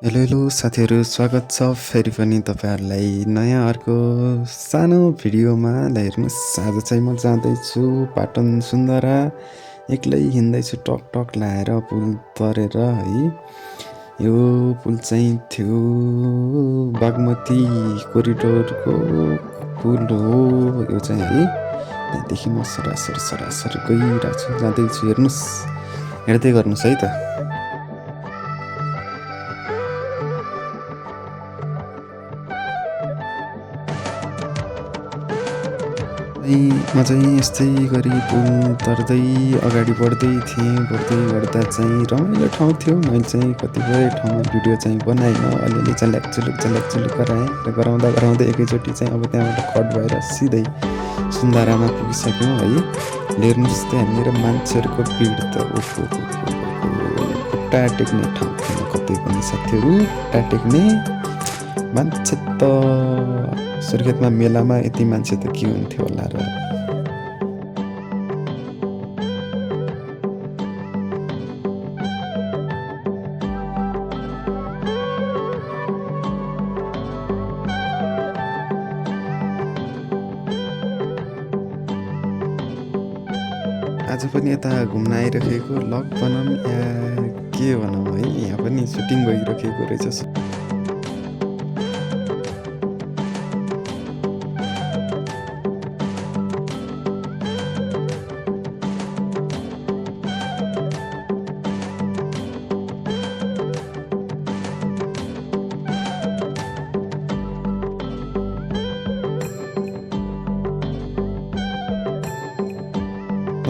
Hello hello साथीहरू, स्वागत छ फेरि पनि तपाईँहरूलाई नयाँ अर्को सानो भिडियोमा। ल हेर्नुहोस्, आज चाहिँ म जाँदैछु पाटन सुन्दरा, एक्लै हिँड्दैछु टक टक लाएर पुल तरेर है। यो पुल चाहिँ थियो बागमती कोरिडोरको पुल हो यो चाहिँ है। त्यहाँदेखि म सरासर सरासर गइरहेको छु, जाँदैछु, हेर्नुहोस्, हेर्दै गर्नुहोस् है त। म चाहिँ यस्तै गरी पुल तर्दै अगाडि बढ्दै थिएँ। बढ्दै बढ्दा चाहिँ रमाइलो ठाउँ थियो। मैले चाहिँ कतिपय ठाउँमा भिडियो चाहिँ बनाइनँ, अलिअलि झल्याक झुलुक गराएँ र गराउँदा गराउँदै एकैचोटि चाहिँ अब त्यहाँबाट कट भएर सिधै सुन्दारामा पुगिसक्यौँ है। हेर्नुहोस् त्यहाँनिर मान्छेहरूको भिड त ओहो, खुट्टा टेक्ने ठाउँ थिएन कतै पनि साथीहरू। खुट्टा टेक्ने मान्छे त सुर्खेतमा मेलामा यति मान्छे त के हुन्थ्यो होला र। आज पनि यता घुम्न आइरहेको लक भनौँ या के भनौँ है, यहाँ पनि सुटिङ भइरहेको रहेछ।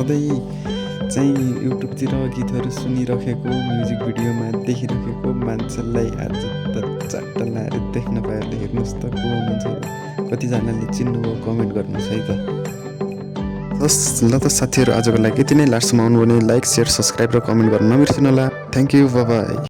सधैँ चाहिँ युट्युबतिर गीतहरू सुनिरहेको, म्युजिक भिडियोमा देखिरहेको मान्छेलाई आज त चट्ट लाएर देख्न पाएले। हेर्नुहोस् त को हुनुहुन्छ, कतिजनाले चिन्नुभयो कमेन्ट गर्नुहोस् है त। ल त साथीहरू, आजको लागि यति नै। लास्टसम्म आउनु भने लाइक, सेयर, सब्सक्राइब र कमेन्ट गर्न नबिर्सिनु होला। Thank you, bye bye.